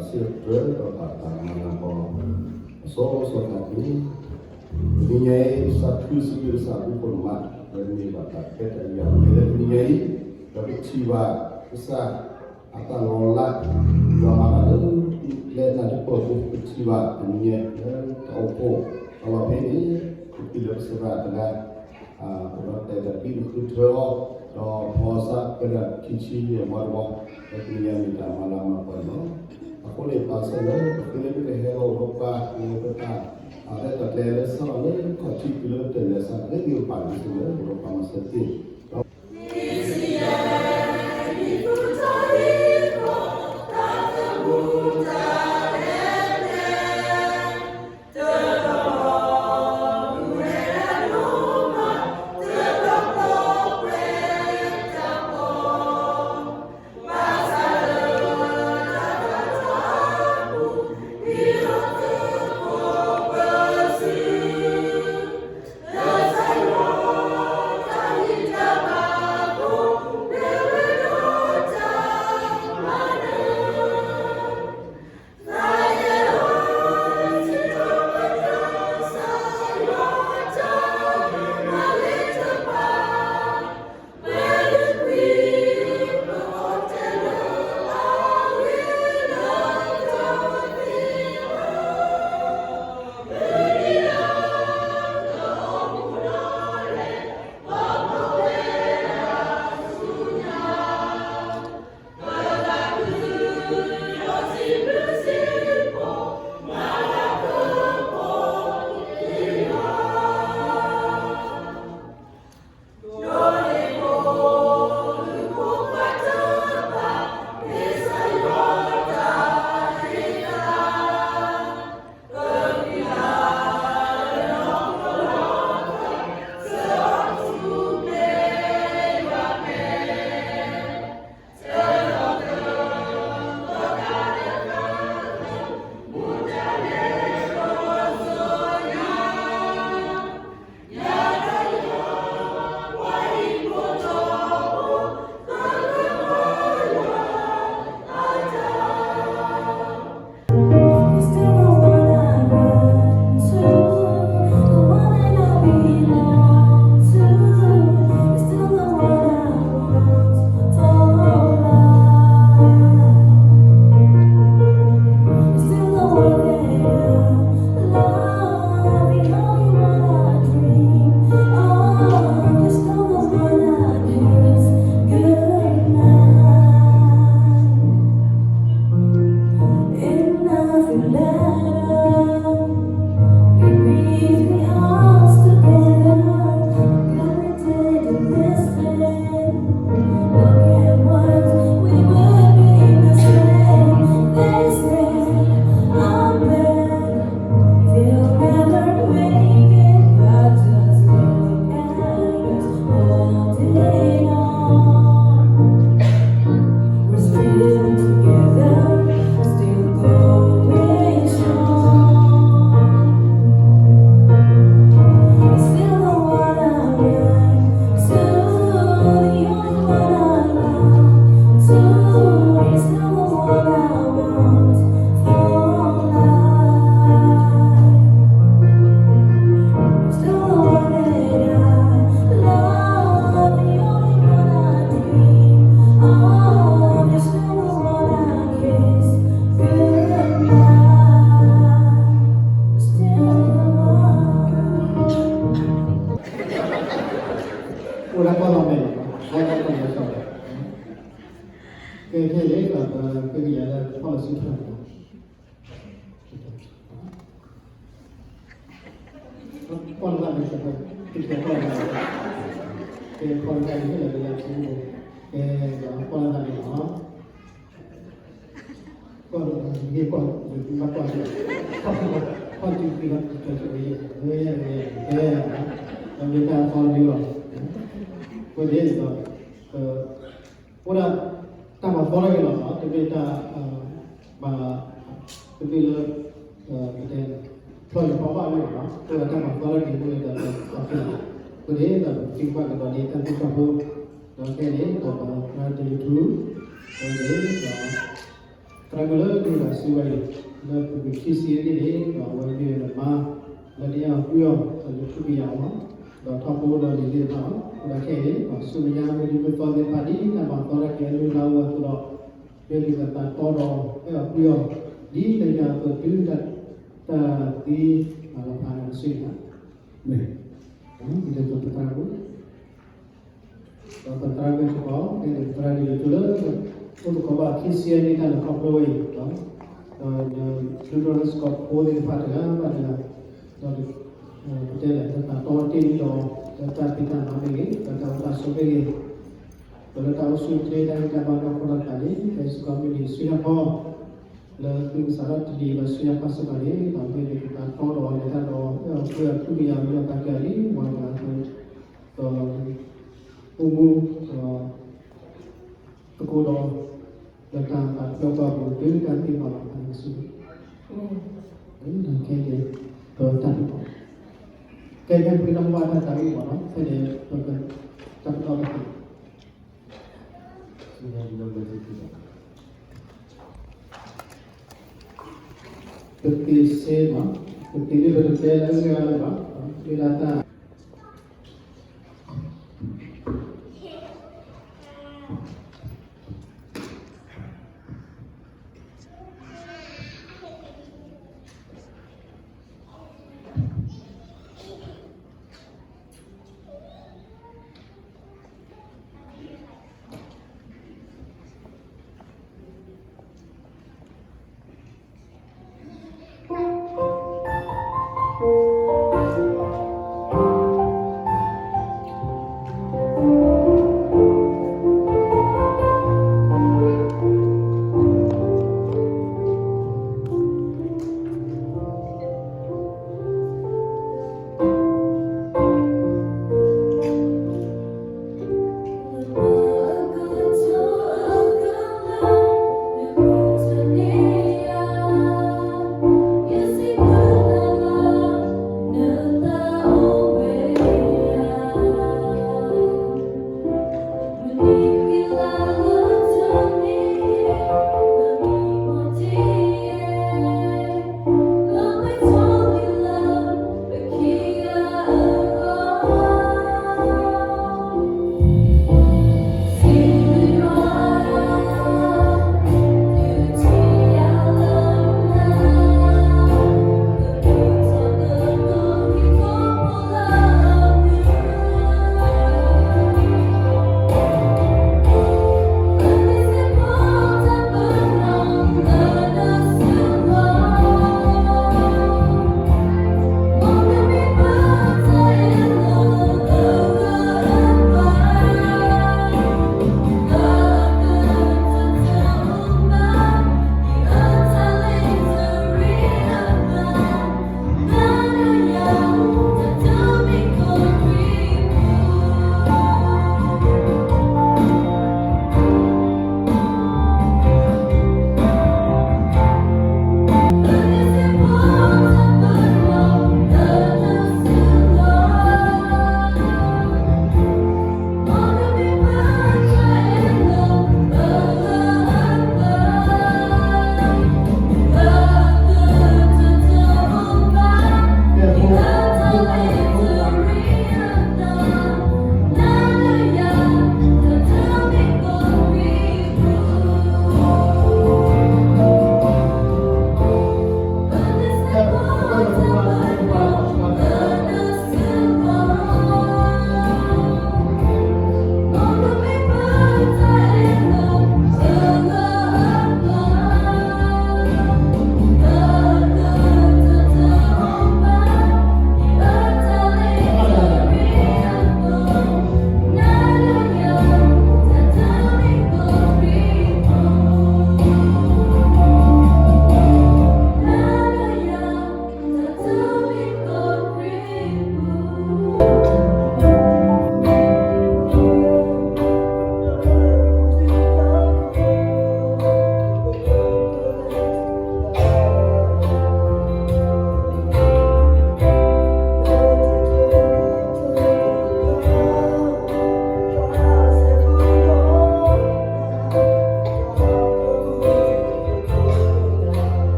စံးထီၣ်ပတြၢၤဒီးဘၣ်တၢ်မၤလၤကပီၤ အစိၤစိၤတက့ၢ်. တနံၤညါအံၤ ကစၢ်ခရံာ်စံးဘျုးကစၢ်အဘျုးဖိမး လၢမ့ၢ်ဘၣ်တၢ်ခွဲးတၢ်ယာ် လၢတနံၤညါအံၤ ဒီးပထံၣ်ဘၣ်ကစၢ်အတၢ်လီၤလး ဒီးမၤတၢ်လၢ လၢနၤတပၢၢ်ဖိ ပထံၣ်ဘၣ်တနံၤညါ လၢတၢ်အိၣ်ဖှိၣ်အလီၢ်ဖဲန့ၣ် ပထံၣ်လၢကစၢ်တဂၤ အိၣ်ဒီးတဲတၢ်ဘံၣ်ဃုထၢအီၤ ဒီးဖီၣ်စးပၢဒၣ်ခံဆံယဲၢ်မီတဝီ လၢတနံၤညါမ့ၢ်တၢ်မၤလၤမၤပှဲၤလီၤ. အဃိန့ၣ် ဘၣ်ဆၣ်လၢ ပဃ့လၢပကဟဲလီၤအိၣ်ဒီးပှၤ လၢပတၢ် အဝဲတၢ်ကျဲလၢစးထီၣ်လၢခီၣ်ထံးတုၤလၢပတၢ်လဲၤစး လၢဂ့ၢ်ပာ်လံစ့ၢ်လၢ အိၣ်ဒီးပှၤမၤစၢၤသ့ ဒီး အိၣ်ဒၣ်ကွၢ်လီၤမဲာ်လီၤ, ကွၢ်လီၤမဲာ်လီၤ, ကဲ ခဲအံၤ ပကယၤလၢဖီၣ်လီၤစုထၢၣ်န့ၣ်လီၤ. ကွၢ်လီၤမဲာ်လီၤ, ကဲ ဖီၣ်လီၤမဲာ်လီၤ, ကဲ ဖီၣ်လီၤမဲာ်လီၤ, ကဲ ကွၢ်လီၤမဲာ်လီၤ, ကွၢ်လီၤမဲာ်လီၤ, ကွၢ်လီၤမဲာ်လီၤ, ကွၢ်လီၤမဲာ်လီၤ, ကဲ တၢ်သီလီၤ, အဃိန့ၣ်ဒီး အိၣ်ဒၣ်တၢ်မၤသီထီၣ်က့ၤလီၤ, တမ့ၢ်တၢ် ဘၣ် တမ့ၢ်လၢ ပတဲ ဖျီယဖီဘၣ်လၢၤဘၣ်, အိၣ်ဒၣ်တၢ်မၤသီထီၣ်က့ၤ အိၣ်ဒၣ်တၢ်သီက့ၤလီၤ, အဃိန့ၣ်ဒီး ပသံကွၢ်ကဒီးန့ၣ် တၢ်သံကွၢ်ဖိ, ဒီးခဲအံၤန့ၣ် ဒီးပှၤတၢ် YouTube ဒီးန့ၣ်ဒီး သရၣ်မုၣ်လၢဒိၣ်တၢ်စုဝဲအံၤ လၢပူၤကွံာ်ခံဆံအနံၣ်န့ၣ် ဒီးအဝဲမ့ၢ်နမါ လၢနအဲၣ်အီၤကွံအီၤ လၢထူကယၤအီၤ ဒီးထီဘိဒီးလံာ်သ့ၣ်တဖၣ်လီၤ. အဃိဒီးခဲအံၤန့ၣ် ဆူမဲာ်ညါမ့ၢ်ဒ်မ့ၢ်သီသ့ၣ်တဖၣ် ဒ်တၢ်မၤသီတၢ်ကဲအလုၢ်အလၢ်အသိးဒီး မ့ၢ်လံာ်သးတီဒီး အဲၣ်အီၤကွံအီၤ ဒ်လဲၣ်ညါအသိးတုၤ တၢ်သံအလီၤဖးန့ၣ် ပစံးန့ၣ် မ့ၢ် ဒ်လဲၣ်ပသရၣ်မုၣ် ဒီးပသရၣ်မုၣ်စ့ၢ်ကီး မ့ၢ်ပသရၣ်ဒ်လဲၣ်တုၤလၢ အိၣ်သကိးဘၣ်ခံဆံအနံၣ် တၢ်လဲၤခီဖျိဝဲအံၤ ဒီး ဒီး ဒုးဒိးစ့ၢ်ကီးဖိသ့ၣ်တဖၣ်တဂၤဘၣ်တဂၤ ဒီး ပတဲလဲၣ် လၢတၢ်တီတ့ၢ်ဒီး လၢတၢ်ဖံးတၢ်မၤမ့ၢ်ဂ့ၤ လၢတၢ်အိၣ်တၢ်ဆိးမ့ၢ်ဂ့ၤ ဒီးလၢတၢ်အိၣ်ဆူၣ်အိၣ်ချ့တၢ်ဂံၢ်တၢ်ဘါနီၢ်ခိတၢ်သးန့ၣ် ပစ့ၢ်ကီးမ့ၢ်န့ၣ် ဆူညါခီ လၢသုကစးထီၣ်တနံၤဒီးဆူညါခီစ့ၢ်ကီးန့ၣ် ဒီးမ့ၢ်န့ၣ်ပသရၣ်တီဒီး အဲၣ်အီၤကွံအီၤထူကယၤဝံၤဒီးပာ်ကဲအီၤဒ်ဝၤတဂၤအသိး ဒီး အိၣ်မူ ဒီး သကိးဒီး လၢတၢ်သးပှၢ်ပှၢ်ပူၤ တုၤတၢ်သ့ၣ်ညါလီၤသးန့ၣ်ဆူ ခဲအံၤ ဒီးတၢ်တပီၢ် ကဲ ကဲ ပကနၢ်ဟူဘၣ်တၢ်သးဝံၣ်မ့ၢ်နီၤ ဖဲန့ၣ် ပက တၢ်ပနီၣ်တခါ ပသ့စ့မး ပသ့လၢပတတဲလၢအဂ့ၢ်အဂၤလၢၤဘၣ် မ့ၢ်ဒၣ်တၢ်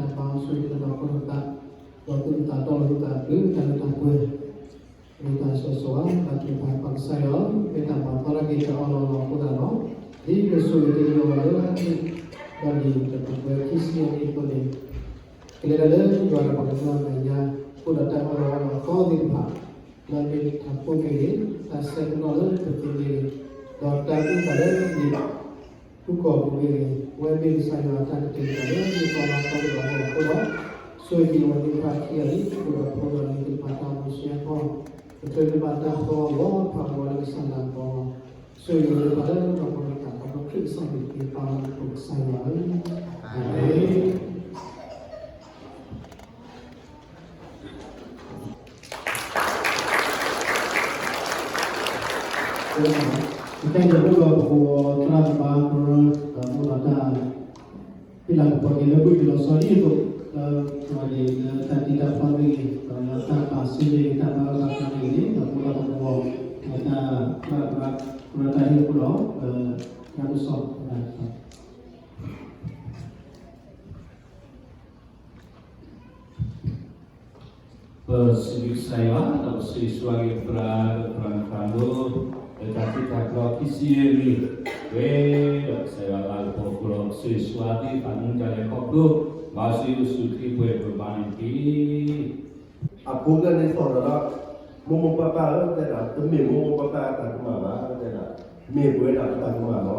မၤအီၤဆိၣ်ဂ့ၤလၢနီၢ်ခိနီၢ်သး, ဒီးသူၣ်အုးသးတီလီၤ သူၣ်အုးသးဘျုး တၢ်လၢတၢ်ပှဲၤ မ့ၢ်တၢ်ဆိၣ်ဂ့ၤဆိၣ်ဝါ တၢ်ထုကဖၣ် ပၢ်ကစၢ်ယွၤဧၢ, မ့ၢ်တၢ်မၤသီတၢ်ဂ့ၤတၢ်အီၣ်လီၤလီၤအဃိသတးဒီး, ဒ်ပဆိၣ်ဂ့ၤတ့ၢ်လီၤအီၤလၢအမ့ၢ် ဒီးလံာ်တပူၤကွံာ်ခံဆံအနံၤအသိးန့ၣ်, ကလဲၤတၢ်လၢယွၤဒီးပှၤကညီအမဲာ်ညါ, အိၣ်ဒီးတၢ်အၢၣ်လီၤအီလီၤသီသ့ၣ်တဖၣ်, လၢအမ့ၢ်တၢ်ကိးမ့ၢ်ဂ့ၤ, တၢ်ဆဲးကနီၣ်လၢပသ့မ့ၢ်ဂ့ၤ, ဒီးတၢ်အုၣ်သးလၢအမ့ၢ် ထူကီၢ်ပူၤမ့ၢ်ဂ့ၤ, အဝဲမ့ၢ်ကစၢ်ယွၤအတၢ်ကတဲာ်ကတီၤလၢမ့ၢ်ကီလီၤသီတဘျီအဃိ, ဆိၣ်ဂ့ၤအဝဲသ့ၣ်တဖၣ်ခံဂၤလံ, အိၣ်ဒီးဖိဒီးလံၤသ့ၣ်တဖၣ်တၢ်အိၣ်မူဆံးအဖီ, ပချုးန့ၢ်ဘၣ်တၢ်ဖျီအဂီၢ် ဖးဝဲလၢကစၢ်လၤကပီၤအဂီၢ်, ဆိၣ်ဂ့ၤအဝဲသ့ၣ်တဖၣ်လၢနီၢ်ကီၢ်တဖၣ် ခီဖျိခရံာ်ကစၢ်မံၤတက့ၢ် ပၢ်လၢမူခိၣ်ကစၢ်ယွၤဧၢ, အၤမ့ၣ်. ခဲအံၤန့ၣ် အိၣ်ဒီးပကဝီၤသရၣ်သမါကရၢ, ဒီးအိၣ်ဒီးတၢ် ဟ့ၣ်လၤကပီၤက့ၤလၢဘုၣ်က့ၤလီၤဆီဒ်သိး, လၢ လၢတၢ်တံၢ်တၢ်ဖျီမ့ၢ်ဂ့ၤ, ဒီးလၢတၢ်ပာ်စ့မ့ၢ်ဂ့ၤ, တၢ်ဘၣ်အၢဘၣ်သီမ့ၢ်ဂ့ၤန့ၣ်, ဒီးအိၣ်ဒီးပကဝီၤ လၢတၢ် ကရၢတၢ်ဟ့ၣ်အဃိဒီး တၢ်ကစီၣ် ပစံးဘျုးကစၢ်ယွၤ ဒီးပဆိၣ်ဂ့ၤဆိၣ်ဝါက့ၤပသရၣ် ဒီးပသရၣ်မုၣ်သရၣ်ဒိၣ် လၢတၢ်ထံၣ်တၢ်ဖျီခံဆံယဲၢ်နံၣ်, ဝဲဒီးကစၢ်ယွၤလၤကပီၤအဃိဒီး ပဆိၣ်ဂ့ၤဆိၣ်ဝါသ့ၣ်တဖၣ် မူဒါလဲၤခီဖျိ ဘၣ်ဆိၣ်ဂ့ၤအိၣ်ဆူၣ်ချ့ပှဲၤပှဲၤဘၣ်န့ၣ်တက့ၢ်. အဖိကဲန့ၣ်သီၣ်ဒီး မိၢ်မိၢ်ပၢ်ပၢ်ဧၢ တဲဒၣ်, တမ့ၢ်မိၢ်မိၢ်ပၢ်ပၢ်အတၢ်ကမၣ်ဘၣ် တဲဒၣ်, မ့ၢ်ပဝဲဒၣ်ပတၢ်ကမၣ်လီၤ. ပ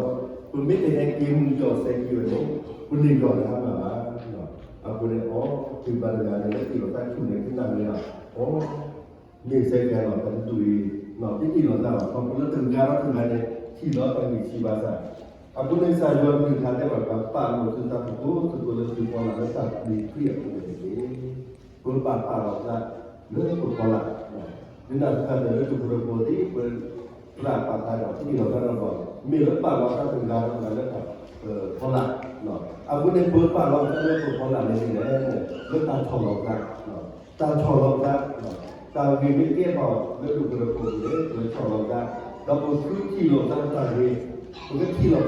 မ့ၢ်တဟဲက့ၤမုၢ်ယီၢ်စဲးက့ၤဝဲန့ၣ် ပန့ၢ်ယီၢ်တဟါမၢ်ဘၣ်. အဃိန့ၣ် အီ တုၤဘၣ်တဂၤန့ၣ် လၢဟ့ၣ်လီၤတၢ်ဆူၣ်န့ၣ် ကနၣ်ဝဲဒၣ်, အီ မ့ၢ်စဲးကဲလီၤ ပတဒူၣ်အံၤ ပဟ့ၣ်လီၤတၢ်ဘၣ် ခီဖျိလၢတဂၤဒီးတဂၤန့ၣ် ထံၣ်လီၤတၢ်ဂံၢ်ဆံးဘၣ်ဆၣ်, အဃိန့ၣ် ကစၢ်ယွၤကလုၢ်ကထါတဲဘၣ်ပှၤ ပာ်လီၤသုသးသကိးသကိးလၢသုဖီလာ်လၢတၢ်သဘျ့ခ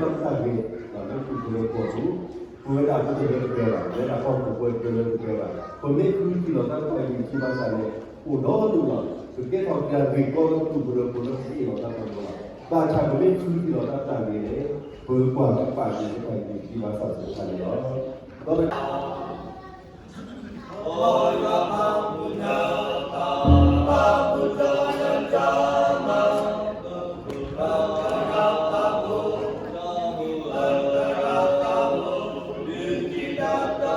ရံာ်အပူၤန့ၣ်တက့ၢ်. ပပာ်လီၤသးလၢပဖီလာ်, ဒ်န့ၣ်အသိးဒီးလၢသုးခိၣ်ဒီးဖိသ့ၣ် ပသရၣ်ပာ်သးဒီး ပဟ့ၣ်လီၤသးဒီး မ့ၢ်လၢပာ်လီၤသးတဂၤဒီးတဂၤလၢတၢ်ဖီလာ်, အဃိန့ၣ် ပပာ်လီၤသးလၢပဖီလာ်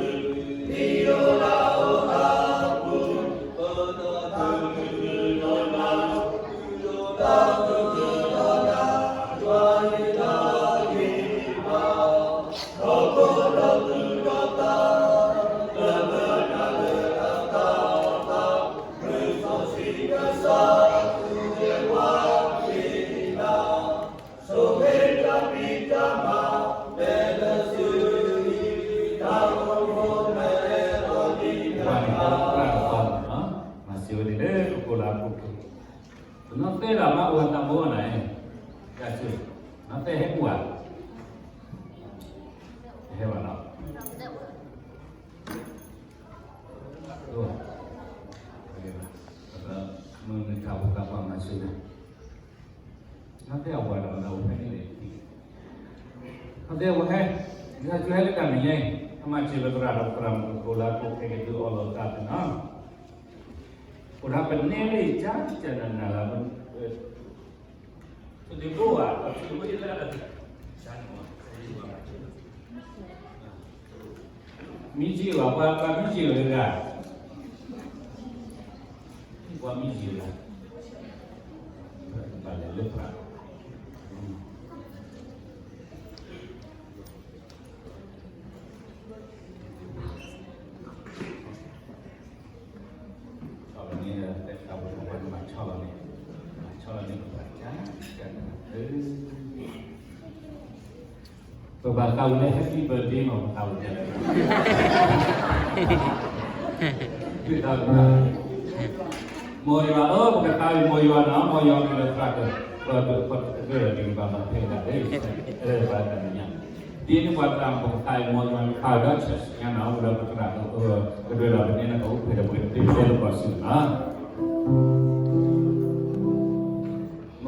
န့ၣ်ဒ်လဲၣ်, လၢတၢ်ဆီၣ်လီၤသး, တၢ်ဆီၣ်လီၤသး, တၢ်ဂ့ၢ်မ့ၢ်ကဲထီၣ်လၢသုးခိၣ်ဒီးဖိန့ၣ် ပဆီၣ်လီၤသး, ဒီးပဃုထံၣ်လိာ်သးတၢ်ဂ့ၤ, ပကထံၣ်လိာ်သးတၢ်ဂ့ၤ, လၢသုးခိၣ်ဒီးဖိအပူၤ, ပဝဲဒၣ်ပတလၢတပှဲၤဘၣ်, ပဝဲဒၣ်ပှၤဟီၣ်ခိၣ်ဖိတလၢတပှဲၤဘၣ်, ပမ့ၢ်ဃုထံၣ်လိာ်သးတၢ်ဂ့ၤဆံးဘၣ်ဆၣ်န့ၣ် အိၣ်ဒီဒူၣ်လီၤ. ပကဲထီၣ်တၢ်ဂ့ၤကီလၢသုးခိၣ်ဒီးဖိလၢပဟ့ၣ်လီၤသးတၢ်ဂ့ၤလီၤ. ဘၣ်ဆၣ်ပမ့ၢ်ဃုထံၣ်လိာ်သးတၢ်ဂ့ၤန့ၣ် ပကကွၢ်ကပာ်က့ၤတၢ်ဂ့ၤဆံးဘၣ်ဆၣ်စ့ၢ်ကီးန့ၣ်လီၤ. ဒီး မၤစၢၤဝဲန့ၣ်လၢပကိးလၢအပူၤကွံာ်, ပနီၢ်သဲဒၣ်မးအိၣ်ဝဲတၢ်ဘိန့ၣ်, နီၢ်သဲဟဲပူၤဧါ, ဟဲဘၣ်နီၤ, မုၢ်နံၤတၢ်အိၣ်သးပှၤမၤစၢၤန့ၣ် နီၢ်သဲအဝၤဒီးမနုၤအိၣ်ဖဲန့ၣ်လဲၣ်, နီၢ်သဲအဝၤဟဲ, ယဟဲကၠိဟဲလၢတၢ်မဲာ်ညါအံၤ, အမၤစၢၤလၢသရၣ်ဒီးသရၣ်မုၣ်သကိးလၢအကိးခဲက့ၤသုအီၣ်လီၤသးသုနီၤ, အိၣ်ဒၣ်ပနဲလၢယကၠၢ်ကၠၢ်နၤနၤလၢ သုဒုးဘိဧါ, သုဒုးဘိယလၢ မံက့ၤဘၣ်, ပှၤ ပှၤမံက့ၤဘၣ်လၢဂၤ, ပှၤမံက့ၤဘၣ်, ဘၣ်လဲၤလၢပှၤ ဆီၣ်လီၤန့ၣ် တၢ်ပှၤမၤဆီၣ်လီၤန့ၣ်, မၤဆီၣ်လီၤန့ၣ် ပဘၣ်ကၢ်ကၢ်, ပဘၣ်သးဝံၤလၢ Happy Birthday မ့ၢ်ပသးဝံၤလၢ မိၢ်ယွၤဧၢ, ပကသးဝံၤမိၢ်ယွၤနီၤ, မိၢ်ယွၤမ့ၢ်လၢသရၣ်ကၢၢ်, ပှၤတကၢၢ်ဒီး ပကဘၣ်မၤဖဲဒၣ်လၢ ပှၤတၢ်မဲာ်ညါန့ၣ် ဒ်န့ၣ်ပှၤသရၣ်မုၣ်ဖိသ့ၣ် မ်ယွၤကခးဒီးဆၢဆူညါနီၤ ဝံၤဒီးပသရၣ်မုၣ်ဖိ ကဒွဲၣ်လီၤပ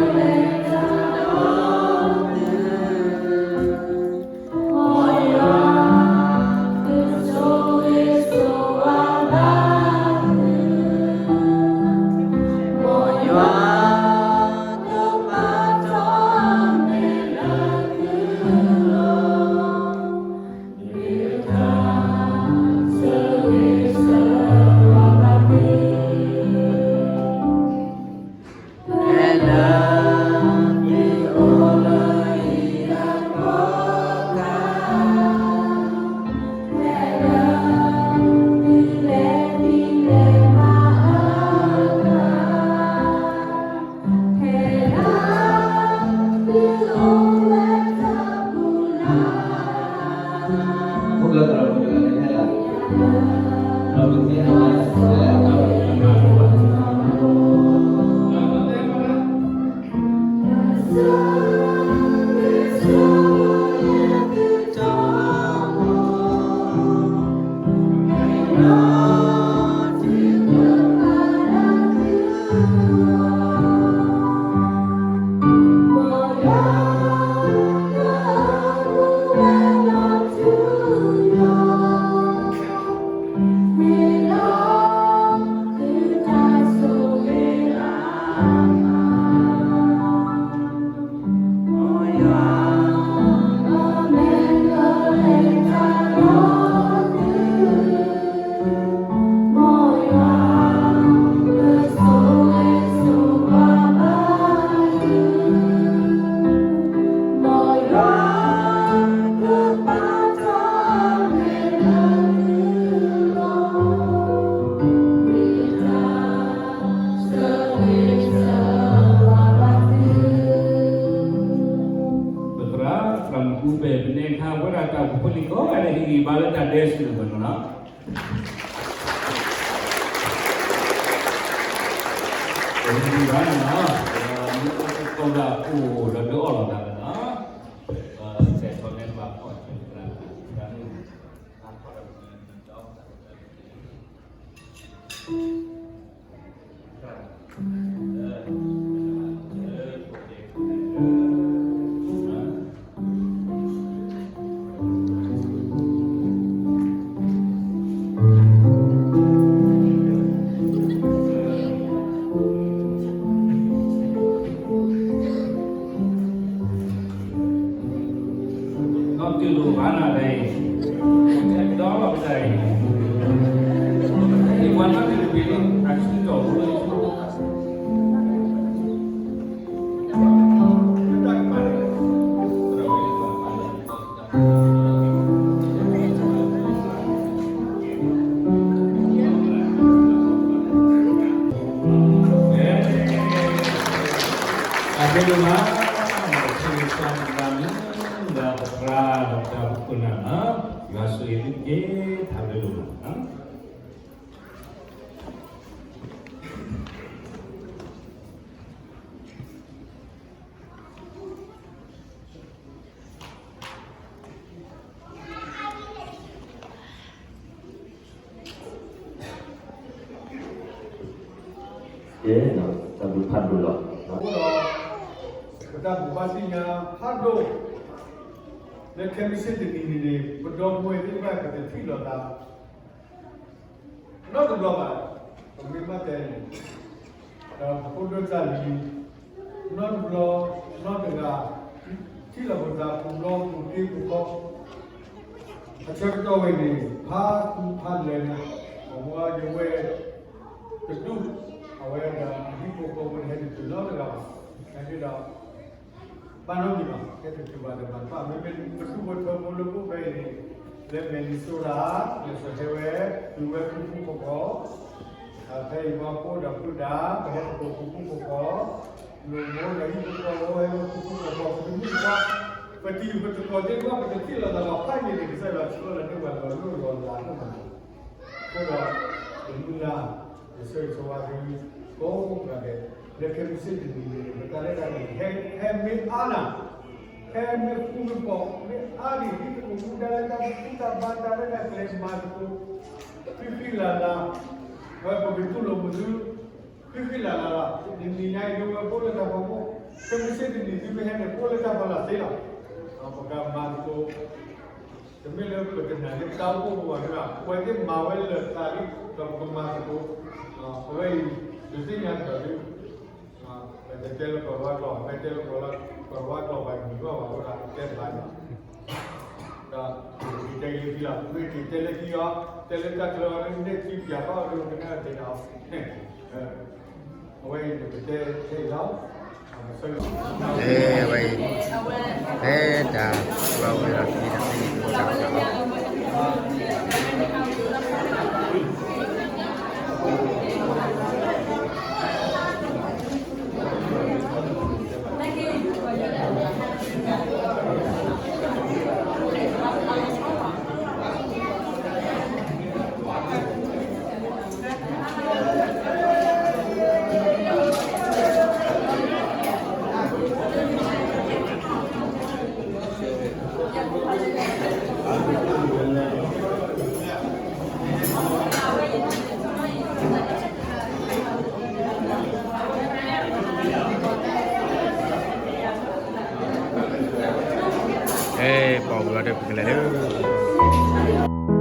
န့ၢ်နကအိၣ်ဖဲဒီးပှဲၤတဘ့ၣ်ဖဲလၢကီၢ်စူၤနီၤ. ပသရၣ် သရၣ်မုၣ်ကူပဲာ် ပန့ၢ်ခါဝဲဒၣ်တၢ်အိၣ်ဖှိၣ်ဖိလံၤ ကိးဂၤဒဲး ဟ့ၣ်ဂံၢ်ဘါလၢတၢ်ဒဲးဆူၣ်န့ၣ်နီၤ. ပမ့ၢ်ဘၣ်န့ၣ်နီၤ မ့ၢ်အိၣ်တကိးဂၤအိၣ်ဒီးဒုးအီၣ်လီၤသးန့ၣ်နီၤ ပစဲးထီၣ်န့ၢ်ဘၣ်ခီၣ်ထံးသရၣ် သရၣ်မုၣ် နီၢ်တုၤလိာ်ဘၣ်နၤဒ်အံၤ, ဒီးလီၤကစၢ်အံၤ, ယပှၤနီၢ်တုၤတဘ့ၣ်လၢ အဆူၣ်တီၢ်ဖိလၢ အဘျုးဒိၣ်မး, ဒီးပသရၣ်ဒီးတၢ်အိၣ်ဖှိၣ်ဖိလံၤ, ယွၤဆိၣ်ဂ့ၤသုတက့ၢ်, တၢ်ဘျုးဒိၣ်မး. ကဲ, တၢ်ဘျုးဖးဒိၣ်လီၤ. အဃိဒီး ပတၢ်ဘူၣ်ဘါသ့ၣ်ညါဖးဒိၣ် လၢခဲမုၢ်ဆ့ၣ်တနံၤန့ၣ်န့ၣ် ပဒီပုၢ်ဝဲၢ်သ့ၣ်တဖၣ် ပတထံၣ်လိာ်သး နီတဘျီဘၣ်, ပမ့ၢ်ဘၣ်တဲန့ၣ်, ဒီးပဖိဒိၣ်တၢ်လံၤ နီတဘျီ နီတဂၤ ထံၣ်လိာ်ပသး ပူၤဘျီပူၤတ့ပူၤဃီ, အဆၢကတီၢ်ဝဲန့ၣ် ဖးဃူဖးလဲၤန့ၣ်, အဝဲယဝဲၢ်တဒူၣ် အဝဲဒၣ်အဟံၣ်ဖိဃီဖိန့ၣ် ဟဲတတုၤနီတဂၤဘၣ်. နာ်က့ဒီး ဘၣ်နီတမံၤဘၣ်, ဟဲတတုၤဘၣ်ဒီးဘၣ်တဖၣ် မ့မ့ၢ်ပဒူၣ်ဖိထၢဖိလၢပအိၣ်ဖဲအံၤန့ၣ်, လၢ Minnesota လၢစီၤဟဲဝဲ တုၤဝဲဃူဃူဖိးဖိး, ဖဲအံၤပှၤဖိဒီးပုၢ်ဒါ ပဟဲသကိးဃူဃူဖိးဖိး, လိၣ်မိၢ်ဒီးဟံၣ်ဖိဃီဖိ ဟဲဝဲဃူဃူဖိးဖိး, ပတမုၢ်တခွါ, ပတံၤပတကီၢ်သ့ၣ်တဖၣ် ပတထံၣ်လိာ်သးဘၣ် ဖးယံာ်န့ၣ် ကစၢ်ယွၤဆှၢလီၤန့ၢ်ပှၤလီၤလိၢ်လီၤလးဒိၣ်မး, အဃိဒီး ပမုၢ်လၢ် ယဆၢဂ့ၤဆၢဝါသု ကိးဂၤဒဲး လၢခဲမုၢ်ဆ့ၣ်တနံၤန့ၣ် ပတၢ်ရဲၣ်တၢ်ကျဲၤ ဟဲမ့ၢ်အါနၤ, ဟဲမ့ၢ်ဃူမ့ၢ်ဖိး မ့ၢ်အါဒံး ဒ်သကိးမူဒါလၢတၢ်ဘူၣ်တၢ်ဘါ တၢ်ရဲၣ်တၢ်ကျဲၤ မၤသကိး ဃံဃံလၤလၤ, ဝဲပကတူၢ်လိာ်မုာ်သု ဃံဃံလၤလၤလီၤ. တနံၤညါအံၤ ဒ်ဝဲပအိၣ်လၢတၢ်ဖီခိၣ် ခဲမုၢ်ဆ့ၣ်တနံၤ သုမ့ၢ်ဟဲန့ၣ် ပအိၣ်လၢတၢ်ဖီလာ်သ့လီၤ. ပကမၤသကိး တမ့ၢ်လၢပတနာ်လၢပတၢ်အိၣ်ဖှိၣ်ပူၤဘၣ်န့ၣ်ဘၣ်, ပဝဲသ့ၣ်မၤဝဲလၢာ်သးလံ ဒီးပကမၤသကိး, အဝဲအံၤ ဒုးသ့ၣ်ညါကဒီးသု, ပတတဲလၢပဝဲကျိာ် ပတဲလၢပဝဲကျိာ်ဘၣ် တမံၤဘၣ်ဘၣ် အဃိဒီးတဲတဘၣ်န့ၣ်, ဒီးပကတဲလၢခံလီၤ မ့ၢ်က့ၤတဲလၢခံအီၤ တဲလၢတၢ်ကျၢၤအီၤလၢန့ၣ် ထံပၠးဘၣ်အီၤလၢကနၣ်ဒဲးဒီး အဝဲအံၤန့ၣ် ပတဲခဲအံၤလီၤ. အဝဲအံၤ ဖဲတၢ်ပျီဝဲဒီးတၢ်သ့ၣ်တၢ်ဘၣ် အဲ ပှၤဝံၤအီၤဒီး ပကလဲၤလၢ